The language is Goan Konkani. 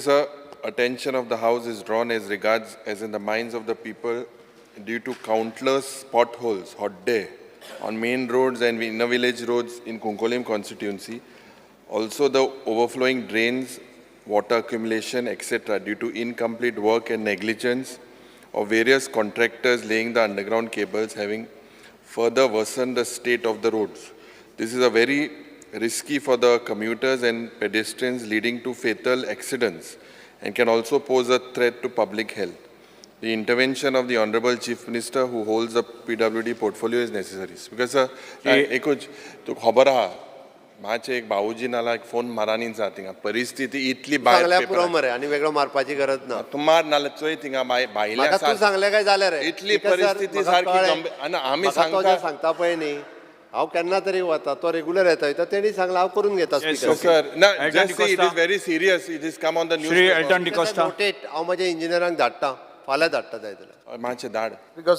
Sir, attention of the House is drawn as regards as in the minds of the people due to countless potholes, hot day, on main roads and inner village roads in Cuncolim constituency. Also, the overflowing drains, water accumulation, etc., due to incomplete work and negligence of various contractors laying the underground cables, having further worsened the state of the roads. This is a very risky for the commuters and pedestrians, leading to fatal accidents and can also pose a threat to public health. The intervention of the Honorable Chief Minister, who holds the PWD portfolio, is necessary. Because sir, एकूच तुका खबर आहा, मातशें एक भाऊजी नाल्यार एक फोन मारानी जा, थिंगा परिस्थिती इतली सांगल्यार भायर. पुरो मरे, आनी वेगळो मारपाची गरज ना. तूं मार नाल्यार चोय थिंगा भायले म्हाका तूं आसा. सांगलें काय जालें रे. इतली Because sir, परिस्थिती म्हाका सारकी कळ्ळें. गंभीर आनी आमी म्हाका तो सांगता- जें सांगता पळय न्ही, हांव केन्ना तरी वता, तो रेगुलर येता वयता, तेणी सांगलां, हांव करून घेता. So, sir, no, Elton just see, it D'Costa. Is very serious. It is come on the Shri newspaper. Elton D'Costa. Noted. हांव म्हज्या इंजिनियरांक धाडटा, फाल्यां धाडटा जाय जाल्यार. मातशें धाड. Because